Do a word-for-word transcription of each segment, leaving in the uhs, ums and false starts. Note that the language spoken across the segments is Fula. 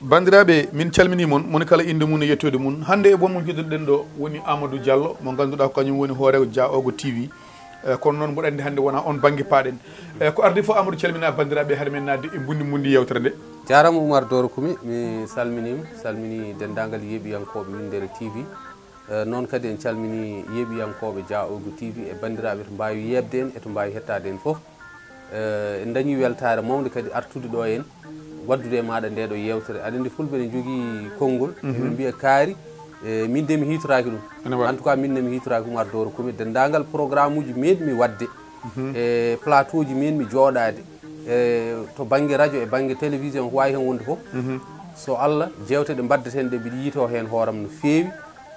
Banndiraaɓe, min calminii mon, moni kala innde mum e yettoode mum. Hannde e mon mo njiɗirɗen ɗo woni Amadou Diallo, mo ngannduɗaa ko kañum woni hooreejo Diaogo T V. Eh, kono noon mboɗo anndi hannde wonaa oon bannge paaɗen. Eh, ko ardii fof, Amadou, calminaa banndiraaɓe, hade men naatde e mbundi mbundi yeewtere nde. Jaaraama Oumar Doro Kumi, mi salminiima, salmini denndaangal yeeɓiyankooɓe Winndere T V. Eh, noon kadi en calmini yeeɓiyankooɓe Diaogo T V e banndiraaɓe to mbaawi yeeɓde en e to mbaawi hettaade en fof. Eh, en dañi weltaare mawnde kadi artude ɗo en, waddude e maaɗa nde ɗo yeewtere. Aɗa anndi fulɓe ne njogii konngol, eɓe mbiya kaari, eh, min de mi hiitoraaki ɗum. En tout cas, min ne mi hiitoraaki Oumar Doro Kumi, denndaangal programme uji meeɗmi waɗde, e plateau ji meeɗmi jooɗaade, e to bannge radio e bannge télévision ko waawi heen wonde fof. So Allah, jeewte ɗe mbaddeten ɗe mbiɗa yiitoo heen hooram no feewi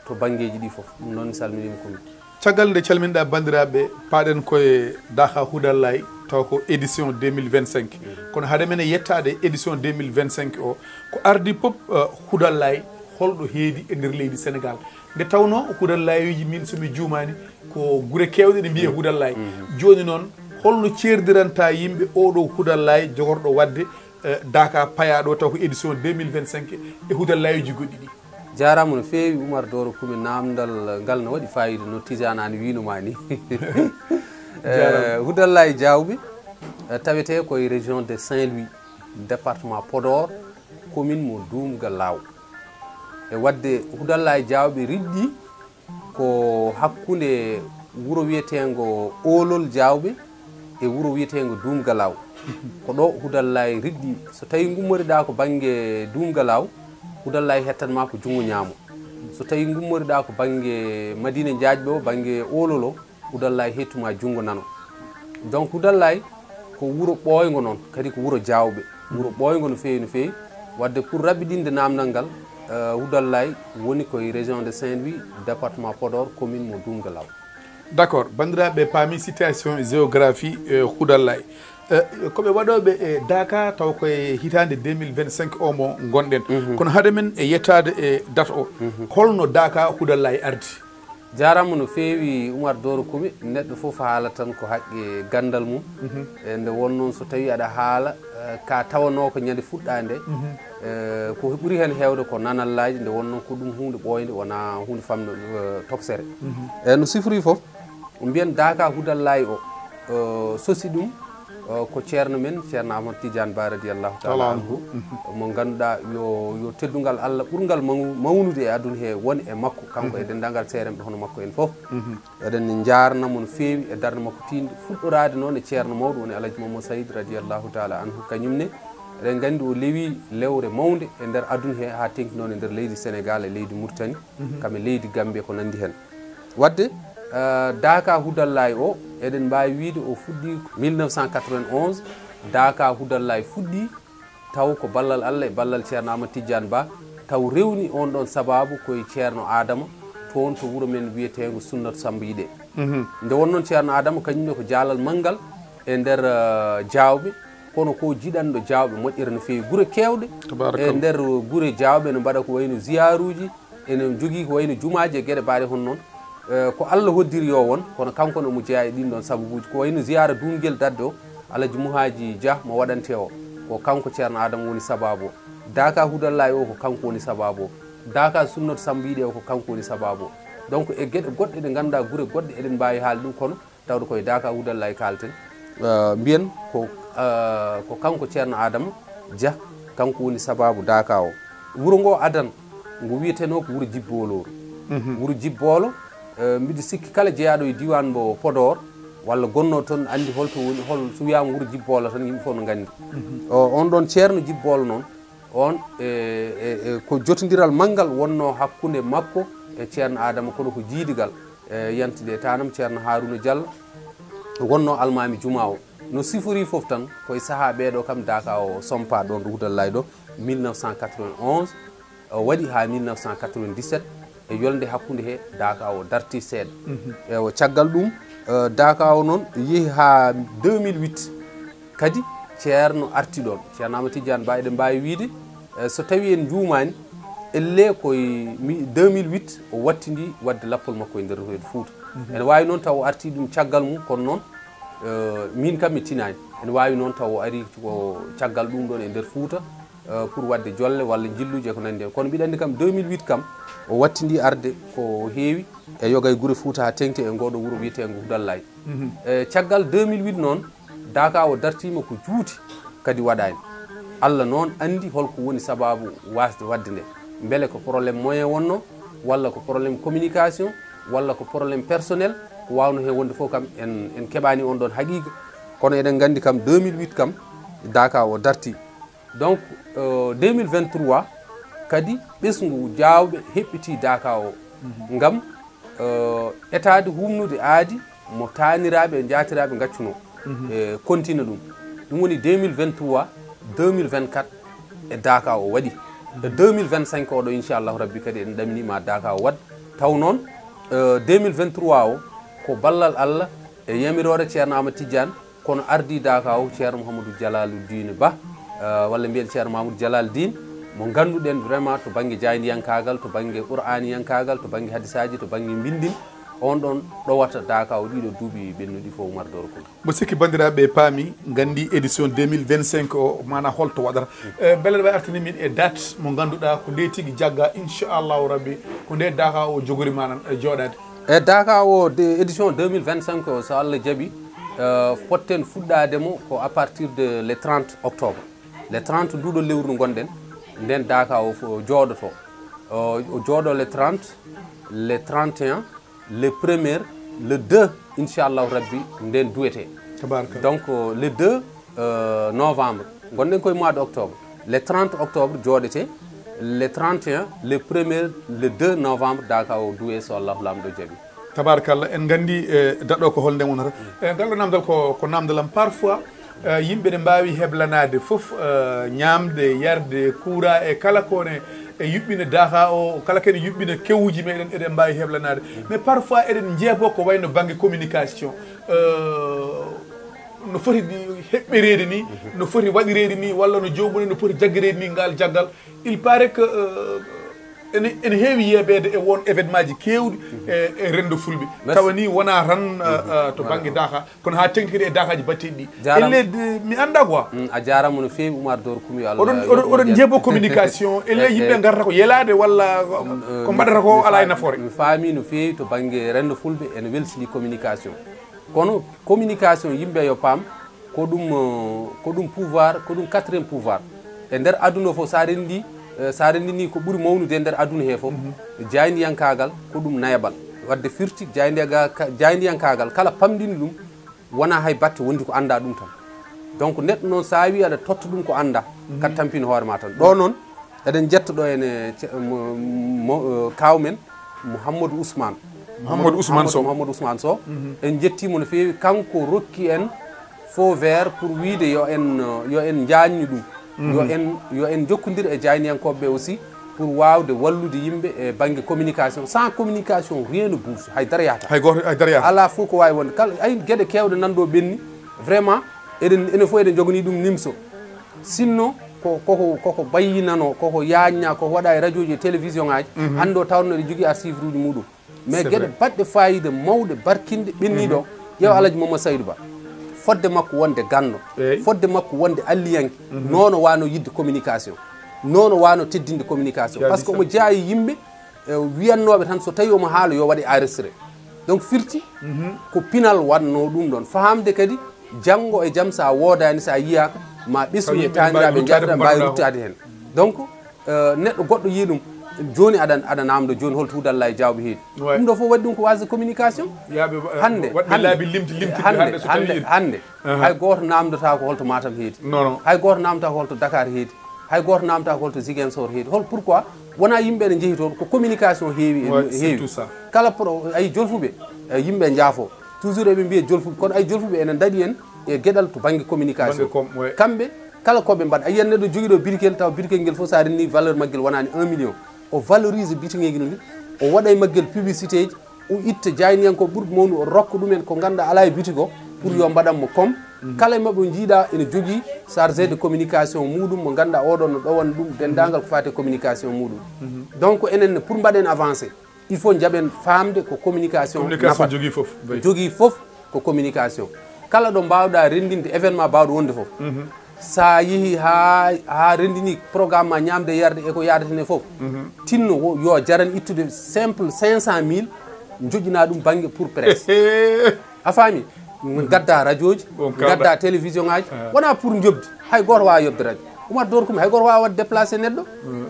to banngeeji ɗi fof. Ɗum noon mi salminiima Kumi. Caggal nde calminɗaa banndiraaɓe, paaɗen koye Daka Hudallay, taw ko édition deux mille vingt-cinq. Kono hade men e yettaade édition deux mille vingt-cinq o, ko ardii pop, eh, Hudallay, holɗo heedi e nder leydi Sénégal? Nde tawnoo Hudallayeeji, min so mi juumaani, ko gure keewɗe ɗe mbiyee Hudallay. Jooni noon, holno ceerdirantaa yimɓe oo ɗoo Hudallay jogorɗo waɗde, eh, Daka payaaɗo taw ko édition deux mille vingt-cinq e Hudallayeeji goɗɗi ɗi? Jaaraama no feewi, Oumar Doro Kumi, naamndal ngal no waɗi faayiida no Tijaan Aan wiino maa ni. Eh, Hudallay Diawɓe, eh, tawetee koye région de Saint-Louis, département Podor, commune mo Duumga Laaw. E waɗde Hudallay Diawɓe riɗɗi ko hakkunde wuro wiyeteengo Oolol Diawɓe e wuro wiyeteengo Duumga Laaw. Ko ɗo Hudallay riɗɗi. So tawii ngummoriɗaa ko bannge Duumga Laaw, Hudallay hettan maa ko junngo ñaamo. So tawii ngummoriɗaa ko bannge Madina Njaajɓe o, bannge Oolol o, Hudallay hettu maa junngo nano. Donc Hudallay ko wuro ɓooyngo noon, kadi ko wuro Diawɓe. Wuro ɓooyngo no feewi, no feewi. Waɗde pour raɓɓiɗinde naamndal ngal, eh, Hudallay woni koye région de Saint-Louis, département Podor, commune mo Duumga Laaw. D'accord, banndiraaɓe paami situation géographie, eh, Hudallay. Eh, ko ɓe waɗooɓe e Daka taw koye hitaande deux mille vingt-cinq o mo ngonɗen. Kono hade men e yettaade e date o, holno Daka Hudallay ardi? Jaaraama no feewi, Oumar Doro Kumi. Neɗɗo fof haala tan ko haqqe ganndal mum. E nde won noon, so tawii aɗa haala, eh, ka tawanoo ko ñande fuɗɗaande, eh, ko ɓuri heen heewde ko nanallaaji, nde won noon ko ɗum huunde ɓooynde, wonaa huunde famɗo, eh, toksere. E no sifori fof, mbiyen Daka Hudallay o, eh, sosi ɗum, eh, ko ceerno men, Ceerno Ahmad Tidiane Ba radiyallahu taala anhu, mo ngannduɗaa yo, yo teddungal Allah ɓurngal maw-, mawnude e aduna he won e makko, kanko e denndaangal seerenɓe hono makko en fof. Eɗen njaarna mo no feewi e darnde makko tiiɗnde, fuɗɗoraade noon e ceerno mawɗo woni Alhaji Mamadou Saïd radiyallahu taala anhu, kañum ne eɗen nganndi o lewi lewre mawnde e nder aduna he, haa teŋti noon e nder leydi Sénégal e leydi Mauritanie, kam e leydi Gambie ko nanndi heen. Waɗde, eh, Daka Hudallay o, eɗen mbaawi wiyde o fuɗɗii mille neuf cent quatre-vingt-onze, Daka Hudallay fuɗɗii, taw ko ballal Allah e ballal Ceerno Ahmad Tidiane Ba, taw rewni oon ɗoon sabaabu koye Ceerno Adama, toon to wuro men wiyeteengo Sunnatu Samba Yiɗe. Nde won noon Ceerno Adama, kañum ne ko jaalal manngal e nder, eh, Diawɓe, kono ko jiɗanɗo Diawɓe moƴƴere no feewi. Gure keewɗe e nder gure Diawɓe no mbaɗa ko wayno ziyaaruuji, ene jogii ko wayno jumaaji e geɗe mbaɗe hono noon. Eh, ko Allah hoddiri yo won, kono kanko ne omo jeyaa e ɗiin ɗoon sababuuji. Ko wayno ziyaara duumgel daɗɗo o, Alhaji Muhaaji Dia mo waɗante o, ko kanko Ceerno Adama woni sabaabu o. Daka Hudallay o, ko kanko woni sabaabu o. Daka Sunnatu Samba Yiɗe o, ko kanko woni sabaabu o. Donc, e geɗe goɗɗe ɗe ngannduɗaa gure goɗɗe eɗen mbaawi haalde ɗum, kono tawde koye Daka Hudallay kaalten. Eh, mbiyen ko, eh, ko kanko Ceerno Adama Dia, kanko woni sabaabu Daka o. Wuro ngo adan, ngo wiyetenoo ko wuro Jibboolo. Wuro Jibboolo, eh, mbiɗo sikki kala jeyaaɗo e diiwaan mbo Podor, walla gonnoo toon, anndi holto woni, hol, so wiyaama wuro Jibboolo tan, yimɓe fof no nganndi. O, on ɗoon Ceerno Jibboolo noon, on, e, e, e, ko jotondiral manngal wonnoo hakkunde makko e Ceerno Adama, kono ko jiidigal, e, yantude e taanam Ceerno Haruna Diallo, wonnoo almaami juma o. No sifori fof tan, koye sahaa ɓeeɗo kam Daka o sompa ɗoon ɗo Hudallay ɗo, mille neuf cent quatre-vingt-onze, o waɗi haa mille neuf cent quatre-vingt-dix-sept, e yolnde hakkunde he Daka o darti seeɗa. Ewa, caggal ɗum, eh, Daka o noon yehi haa deux mille huit, kadi Ceerno arti ɗoon. Ceerno Amadou Tidiane Ba, eɗen mbaawi wiyde, eh, so tawii en njuumaani, elle koye mi-, deux mille huit o wattindi waɗde lappol makko e nder Fuuta. Ene waawi noon taw o arti ɗum caggal mum, kono noon, eh, miin kam mi tinaani. Ene waawi noon taw o ari ko caggal ɗum ɗoon e nder Fuuta, eh, pour waɗde jolle walla njilluuji e ko nanndi heen. Kono mbiɗa anndi kam deux mille huit kam, o wattindii arde ko heewi e yoga e gure Fuuta haa teŋti e ngooɗo wuro wiyeteengo Hudallaay. E caggal deux mille huit noon, Daaka o dartiima ko juuti, kadi waɗaani. Allah noon anndi holko woni sabaabu waasde waɗde nde. Mbele ko problème moyen wonnoo, walla ko problème communication, walla ko problème personnel, ko waawnoo heen wonde fof kam en, en keɓaani on ɗoon haqiiqa. Kono eɗen nganndi kam deux mille huit kam, Daaka o dartii. Donc, euh, deux mille vingt-trois kadi ɓesngu jaawɓe heɓɓitii Daaka o. Ngam, euh, etaade humnude aadi mo taaniraaɓe e njaatiraaɓe ngaccunoo. E kontina ɗum. Ɗum woni deux mille vingt-trois, deux mille vingt-quatre e Daaka o waɗi. E deux mille vingt-cinq oɗo, inchallahu rabbi, kadi eɗen ɗamini ma Daaka o waɗ. Taw noon, euh, deux mille vingt-trois o ko ballal Allah e yamiroore Ceerno Amadou Tidiane, kono ardii Daaka o Ceerno Mouhamadou Jalaluddine Ba, eh, walla mbiyen Ceerno Mamoudou Jalaldine, mo ngannduɗen vraiment to bannge jaayndiyankaagal, to bannge qur'aaniyankaagal, to bannge hadisaaji, to bannge mbinndin. On ɗoon ɗowata Daaka o ɗiɗo duuɓi ɓennuɗi fof, Oumar Doro Koli. Mbo sikki banndiraaɓe paami, nganndi édition deux mille vingt-cinq o, maanaa holto waɗata. Eh, mbele ɗo artini min e date mo ngannduɗaa ko nde tigi jagga, inchallahu rabbi, ko nde Daaka o jogori manan, eh, jooɗaade. E Daaka o de édition deux mille vingt-cinq o, so Allah jaɓi, eh, potten fuɗɗaade mo ko à partir de le trente octobre. Le trente nduɗo lewru ndu ngonɗen, nden Daaka o fo-, jooɗoto. O, o jooɗo le trente, le trente et un, le premier, le deux, inchallahu rabbi, nden duwete. Tabaraka. Donc, euh, le deux, euh, novembre, ngonɗen koye mois de octobre. Le trente octobre jooɗete, le trente et un, le premier, le deux novembre, Daaka o duwe so Allahu Laamɗo jaɓi. Tabarakallah, en nganndi, eh, daɗo ko hol nden wonata. Eh, ngal ɗo namdal ko, ko namdal am. Parfois, eh, yimɓe ne mbaawi heblanaade fof, eh, ñaamde, yarde, kuura e kala ko ne, e yuɓɓina Daaka o, kala kene yuɓɓina kewuuji meɗen, eɗen mbaawi heblanaade. Mais parfois eɗen njeebo ko wayno bannge communication. Eh, no foti heɓɓereede ni, no foti waɗireede ni, walla no joomum en no foti jaggireede ni ngal jaggal. Il paraît que, euh, ene, ene heewi yeebeede e won événement ji keewɗi e, e renndo fulɓe. Merci. Tawa ni wonaa tan, euh, euh, to bannge Daaka, kono haa teŋti kadi e Daakaaji battiiɗi ɗi. Jaaraama. Elle, de, mi anndaa quoi. Mm, a jaaraama no feewi, Oumar Doro Kumi, yo Allah oɗon, oɗon, yoɓ oɗon moƴƴere. Njeebo communication, elle, eh, yimɓe eh, ngarata ko yelaade walla ko, mm, euh, ko mbaɗata ko mi alaa e fa-, nafoore. Mi faami no feewi to bannge renndo fulɓe ene welsini communication. Kono communication, yimɓe yo paam, ko ɗum, eh, ko ɗum pouvoir, ko ɗum quatrième pouvoir. E nder aduna o fof, so a renndi, eh, so a renndini ko ɓuri mawnude e nder aduna he fof, mhm, jaayndiyankaagal ko ɗum nayaɓal. Wadde firti, jaayndiyaga-, ka-, jaayndiyankaagal, kala pamɗini ɗum, wonaa hay batte, wondi ko annda ɗum tan. Donc, neɗɗo noon, so a wii aɗa totta ɗum ko annda, mhm, kaɗa tampini hoore ma tan. Ɗo noon, eɗen njetta ɗo ene ce-, mo, mo, eh, kaaw men, Mouhamadou Ousmane. Mouhamadou Ousmane Sow. Mouhamadou Ousmane Sow. Mhm. En njettiimo no feewi. Kanko rokki en feu vert pour wiide yo en, yo en njaajnu ɗum. Mhm. Yo en, yo en njokkondir e jaayndiyankooɓe ɓe aussi pour waawde wallude yimɓe e bannge communication. Sans communication, rien ne bouge. Hay dara yahata. Hay gooto, hay dara yahata. Alaa fof ko waawi wonde. Kala, ay, geɗe keewɗe nan ɗo ɓenni. Vraiment, eɗen, enen fof eɗen njoganii ɗum nimso. Sinno, ko, koko, koko bayyinanoo, koko yaajna, koko waɗa e radio ji e télévision ŋaaji, mhm, hannde o tawnoo eɗen njogii archive uji muɗum. Mais c'est geɗe vrai, baɗɗe faayiida, mawɗe, barkinɗe, ɓenniiɗo, mhm, ƴeew, mhm, Alhaji Mamadou Saydou Ba. Fodde makko wonde ganndo, eey, fodde makko wonde alliyanke, mhm, noon o waano yiɗde communication, noon o waano teddinde communication. Jaadi. Parce que omo saɗi, jaayi yimɓe, e, wiyannooɓe tan so tawi omo haala yo waɗe enregistré. Donc firti, mhm, ko pinal waɗnoo ɗum ɗoon. Fahamde kadi, janngo e jam, so a woodaani, so a yiyaaka, ma ɓesngu e taaniraaɓe njaarɗa mbaawi ruttaade heen. Donc, eh, neɗɗo goɗɗo yii ɗum, jooni aɗa, aɗa naamndo jooni holto Hudallaay Jaawɓe heedi. Ouais. Ɗum ɗo fof waɗi ɗum ko waasde communication. Yaaɓe, eh, hannde, waɗɓe hannde, laabi limti, limti hannde, hannde so hannde, tawi hannde, aha, hay gooto naamndotaako holto Matam heedi. Non, non. Hay gooto naamndotaako holto Dakar heedi. Hay gooto naamndotaako holto Ziguinchor heedi. Hol pourquoi? Wonaa yimɓe ene njehi toon, ko communication heewi, ouais, heewi. Surtout ça. Kala pro-, ay jolfuɓe, eh, yimɓe njaafo. Toujours eɓe mbiya jolfuɓe, kono ay jolfuɓe ene ndaɗi en e geɗal to bannge communication. Bannge com, ouais. Kamɓe, kala ko ɓe mbaɗa, a yiyat neɗɗo jogiiɗo birikel, tawa birikel ngel fof, so a renni valeur maggel wonaani un million. O valorise bitiŋeegi ngel, o waɗa e maggel publicité ji, o itta jaayndiyankooɓe ɓurɓe mawnude, o rokka ɗumen ko ngannduɗaa alaa e boutique o, pour yo mbaɗan mo com. Mhm. Kala e maɓɓe o njiiɗa ene jogii chargé de communication muɗum mo ngannduɗaa oɗo no ɗowana ɗum denndaangal ko faati e communication muɗum. Mhm. Donc, enen ne, pour mbaɗen avancé, il faut njaɓen faamde ko communication. Communication nafata. Jogii fof, oui. Jogii fof ko communication. Kala ɗo mbaawɗaa renndinde événement baawɗo wonde fof, so a yehii haa haa renndinii programme ma ñaamde yarde e ko yaadata heen fof, tinno wo yo jaran ittude simple cinq cent mille, njoƴƴinaa ɗum bannge pour presse. A faami? Ngaddaa rajooji, ngaddaa télévision ŋaaji, wonaa pour njoɓdi. Hay gooto waawaa yoɓde rajo. Umar Dor Kumi, hay gooto waawaa waɗde déplacé neɗɗo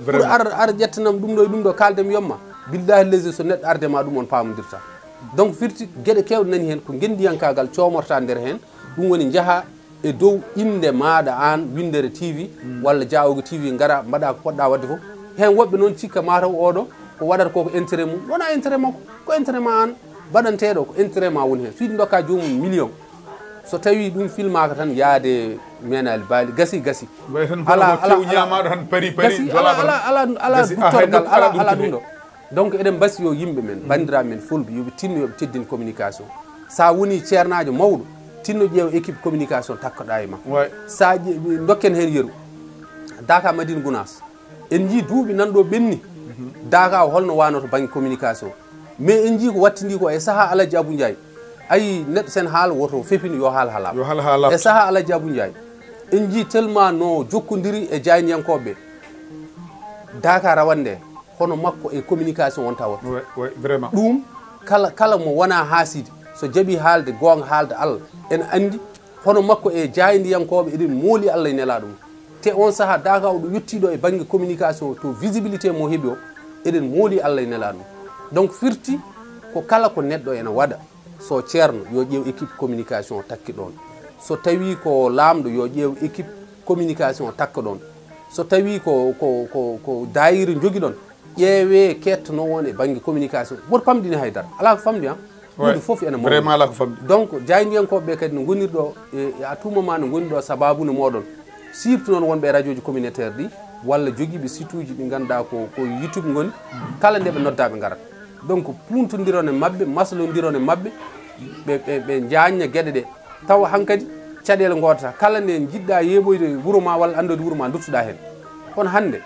pour ar ar ƴettanam ɗum ɗo e ɗum ɗo, kaalde mi yomma. Billahi leydi, so neɗɗo arde ma ɗum, on paamondirta. Donc firti geɗe keewɗe nani heen ko ngenndiyankaagal coomorta nder heen. Ɗum woni njaha e dow innde maaɗa aan, Winndere T V walla Jaawoogo T V, ngara mbaɗa ko poɗɗa waɗde fof. Heen woɓɓe noon cikka mataw oɗo ko waɗata ko ko intérêt mum. Wonaa intérêt makko, ko intérêt ma aan mbaɗanteeɗo, ko intérêt ma woni heen. So yiɗi ndokka joomum million, so tawi ɗum filmaaka tan yaade meenaali baali, gasi, gasi. Way tan ala ala ala ñaamaaɗo tan pari pari gasi, ala ala ala ala duttorgal, ala ala ɗum ɗo. Donc eɗen mbasi yo yimɓe men, banndiraaɓe men fulɓe, yoɓe tinno yoɓe teddin communication. Sa woni ceernaajo mawɗo, tinno ƴeew équipe communication takkoɗaa e makko. Sa ƴe- dokken heen yeru, Daka Madina Gunaas, en njii duuɓi nan ɗo ɓenni. Daka o holno waano to bannge communication? Mais en njii ko wattindi ko e saha Alaji Abu Njaay. Ayi neɗɗo sen haala woto fefin yo haal haala. Yo haal haala. E saha Alaji Abu Njaay, en njii tellement no jokkondiri e jaayndiyankooɓe ɓe. Daka rawande hono makko e communication wonta wonta. Vraiment. Ɗum kala kala mo wona haasidi, so jaɓi haalde goonga, haalda Allah, en anndi hono makko e jaayndiyankooɓe, eɗen mooli Allah e nelaaɗo mum. Te on saha Daka o ɗo yettiiɗo e bannge communication to visibilité mo heɓi o, eɗen mooli Allah e nelaaɗo mum. Donc firti ko kala ko neɗɗo ena waɗa, so ceerno yo ƴeew équipe communication takki ɗoon. So tawi ko laamɗo yo ƴeew équipe communication takka ɗoon. So tawi ko ko ko ko daayira njogi ɗoon, ƴeewee keettanoo won e bannge communication. Woto pamɗine hay dara. Alaa ko famɗi han. Huunde fof ene mawni. Vraiment alaa ko famɗi. Donc jaayndiyankooɓe ɓe kadi no ngoniri ɗo e à tout moment no ngoni ɗo sabaabu no mooɗon. Surtout noon wonɓe e rajooji communautaire ɗi walla jogiiɓe site uji ɗi ngannduɗaa ko ko YouTube ngoni. Kala nde ɓe noddaa ɓe ngarata. Donc puuntondiron e maɓɓe, maslondiron e maɓɓe, ɓe ɓe ɓe njaajna geɗe ɗe. Tawa hankadi caɗeele ngoodata. Kala nde njiɗɗaa yeeɓoyde wuro ma walla anndoyde wuro ma, nduttoɗaa heen. Kono hannde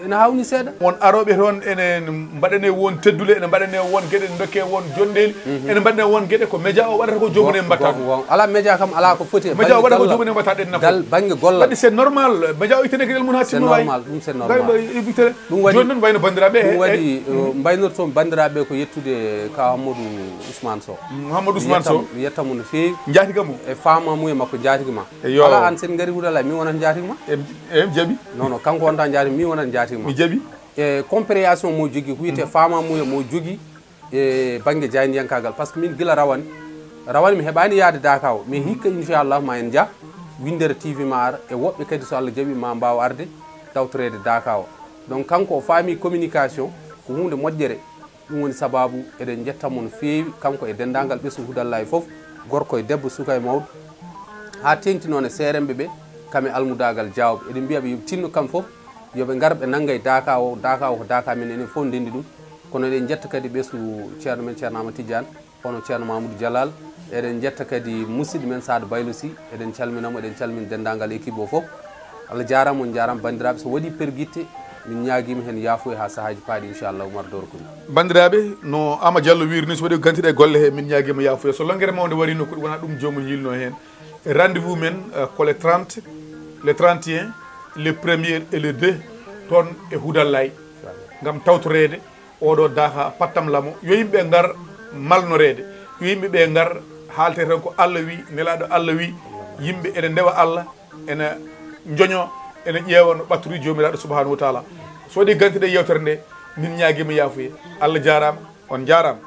ene hawni seeɗa. Won arooɓe toon ene mbaɗane won teddule, ene mbaɗane won geɗe, ene ndokke won jonɗeeli, ene mbaɗane won geɗe ko média o waɗata ko joomum en mbaɗata ɗum. Alaa média kam alaa ko foti e média o waɗata ko joomum en mbaɗata ɗen nafoore. Bannge gollal. Waɗi c'est normal, média o ittane geɗel mum haa timma wayi. C'est normal, ɗum c'est normal. Ɗum waɗi jooni noon wayno banndiraaɓe ɗum waɗi mbaynortoon banndiraaɓe ko yettude ka Amadou Ousmane Sow. Mouhamadou Ousmane Sow. Mi yetta mo no feewi. Njaatiga mo. E faamamuye makko njaatiga ma. Eyo. Alaa aan sen ngari Hudalay, min wonata njaatiga ma. Em em jaɓi. Non non, kanko wonta njaatiga, min wonata njaatiga ma. Mi jaɓi. E compréhension mo jogi, huyte faamamuye mo jogi e bannge jaayndiyankaagal. Parce que min gila rawani, rawani mi heɓaani yahde Daka o. Mais hikka inchallah ma en njah, Winndere T V ma ar, e woɓɓe kadi so Allah jaɓi ma mbaaw arde tawtoreede Daka o. Donc kanko o faami communication ko huunde moƴƴere. Ɗum woni sabaabu eɗen njetta mo no feewi, kanko e denndaangal ɓesngu Hudallaahi fof, gorko e debbo, suka e mawɗo, haa teeŋti noon e seeremɓe ɓe, kam e almudaagal jaawɓe. Eɗen mbiya ɓe yo ɓe tinno kam fof, yo ɓe ngar ɓe nannga e daaka o. Daaka o ko daaka men, enen fof ndenndi ɗum. Kono eɗen njetta kadi ɓesngu ceerno men, ceerno Amadou Tidiane, hono ceerno Mamoudou Jalal. Eɗen njetta kadi musidɗo men Saadu Baylo Sy, eɗen calmina mo, eɗen calmina denndaangal équipe o fof. Allah jaaraama, on njaaraama banndiraaɓe. So waɗii pergitte, min ñaagiima heen yaafuya haa sahaaji paaɗi, inchallah, Oumar Doro Koli. Banndiraaɓe, no Ama Diallo wiiri ni, so waɗii gantiɗe e golle he, min ñaagiima yaafuya. So longere mawnde warii nokku, wonaa ɗum joomum yiilnoo heen. Rendez-vous men, euh, ko le trente, le trente et un, le premier et le deux, toon e Hudallay, ngam tawtoreede oɗo daaka pattam lamo. Yo yimɓe ngar malnoreede, yo yimɓe ɓe ngar haalte tan ko Allah wi, nelaaɗo Allah wi. Yimɓe ene ndewa Allah, ene njoño, ene ƴeewa no ɓatturi Joomiraaɗo Subhaanahu wa Taala. So waɗii gantiɗe yewtere nde, min ñaagiima yaafuye. Allah jaaraama, on njaaraama.